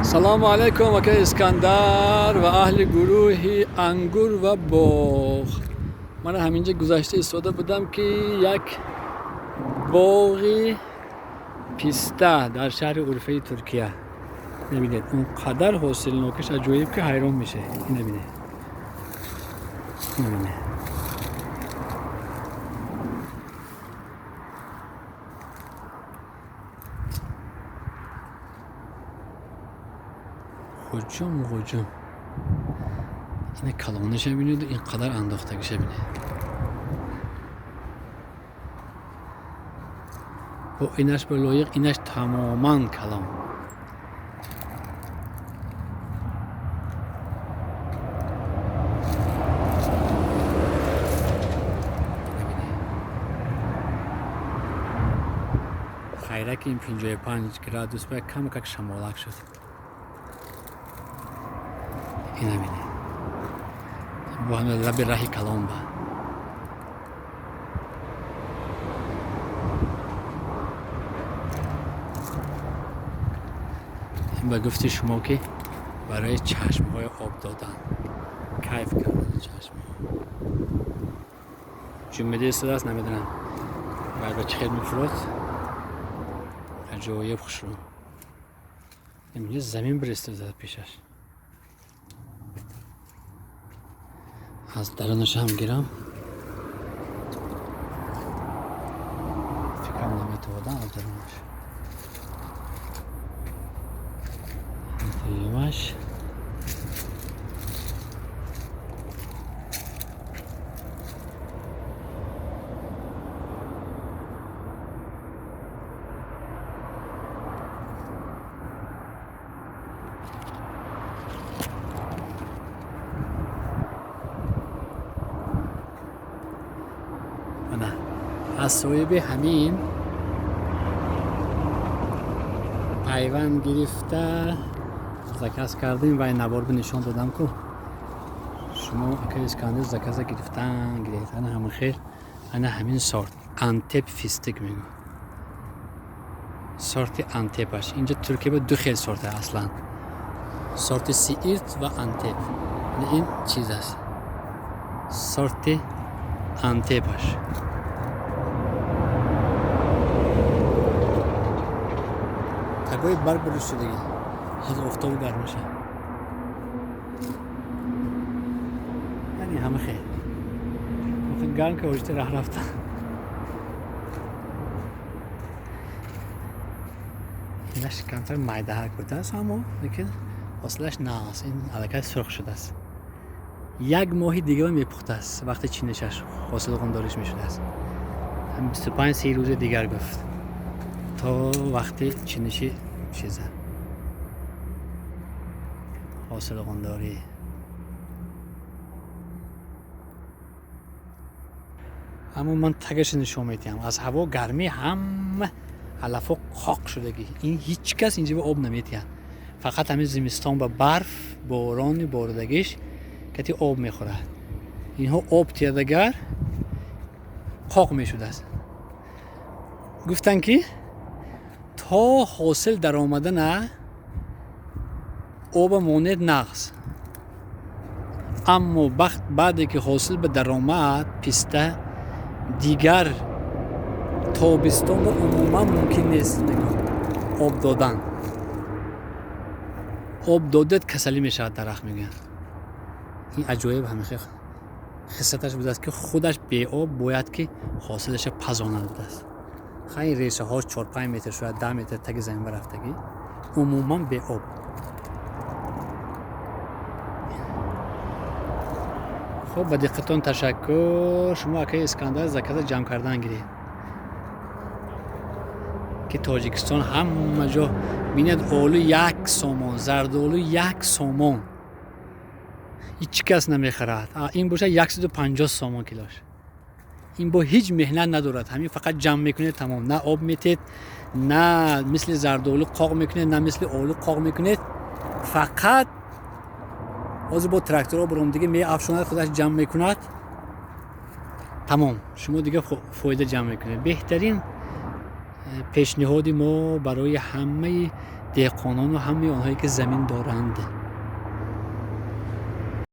Салому алайкум, ака Искандар ва аҳли гурӯҳи ангур ва боғ. Ман ҳаминҷа гузашта истода будам, ки як боғи писта дар шаҳри Урфаи Туркия. Мебинед, он қадар ҳосилнокиш аҷоиб, ки ҳайрон мешавед. Ина бинед. Бинед. Ғуҷум ғуҷум. Ина калониша бинед, ин қадар андохтагиша бинед. Бо инаш ба лоиқ, инаш тамоман калон. Хайраки ин 55 градус ба кам как шамолак шуд. Ина бинед. Бо ҳама лаби раҳи калон ба. Ба гуфти шумо, ки барои чашмҳои об додан, кайф кардани чашмҳо. Ҷумъида истодааст, намедонам вай ба чӣ хел мефурод. Аҷоиб хушрӯ. Инҷа замин биристода пешаш. Аз дарунаш ҳам гирам. Фикрам наметавонам аз дарунаш. Дуюмаш. Аз соҳиби ҳамин пайванд гирифта заказ кардем ва навор нишон додам, ку шумо, ака Искандар, заказа гирифтан гиред. Ана ҳамин хел, ана ҳамин сорт Антеп фистик мегӯ, сорти Антепаш. Инҷа Туркия ба ду хел сорта, аслан сорти Сиирт ва Антеп. Ин чиз аст, сорти Антепаш. Тагои барг буриш шудагӣ аз офтобу гармиша. Яъне ҳама хел гарм ки оҷита раҳ рафта. Инаш камтар майдаҳак будааст, аммо лекин ҳосилаш нааст. Ин аллакай сурх шудааст. Як моҳи дига мепухтааст, вақти чинишаш ҳосил ғундориш мешудааст. 25-30 рӯзи дигар гуфт то вақти чиниши чиза ҳосил ғундорӣ. Аммо ман тагаша нишон медиҳам. Аз ҳаво гармӣ ҳама алафо қоқ шудагӣ. Ин ҳеҷ кас инҷа ба об наметиҳад. Фақат ҳамин зимистон ба барф борони боридагиш кати об мехӯрад. Инҳо об тиядагар қоқ мешудааст. Гуфтанд, ки то ҳосил даромадана оба монед нағз, аммо бахт баъде ки ҳосил ба даромад писта, дигар тобистонро умуман мумкин нест об додан. Об додед, касалӣ мешавад дарахт, мегӯянд. Ин аҷоиб ҳамин хиссаташ будааст, ки худаш беоб бояд ки ҳосилаша пазонад будааст. Хай, решаҳош 4-5 метр, шояд 10 метр таги замин барафтагӣ, умуман беоб. Хуб, ба диққатон ташаккур. Шумо, акаи Искандар, заказа ҷамъ кардан гиред, ки Тоҷикистон ҳама ҷо бинед. Олу 1 сомон, зардолу 1 сомон, ҳеҷ кас намехарад. Ин бошад 150 сомон килош. Ин бо ҳеҷ меҳнат надорад, ҳамин фақат ҷамъ мекунед, тамом. На об метед, на мисли зардолу қоқ мекунед, на мисли олу қоқ мекунед. Фақат ҳозир бо тракторҳо буром дига меафшонад, худаш ҷамъ мекунад, тамом. Шумо дига фоида ҷамъ мекунед. Беҳтарин пешниҳоди мо барои ҳамаи Деҳқонону ҳамаи онҳое, ки замин доранд.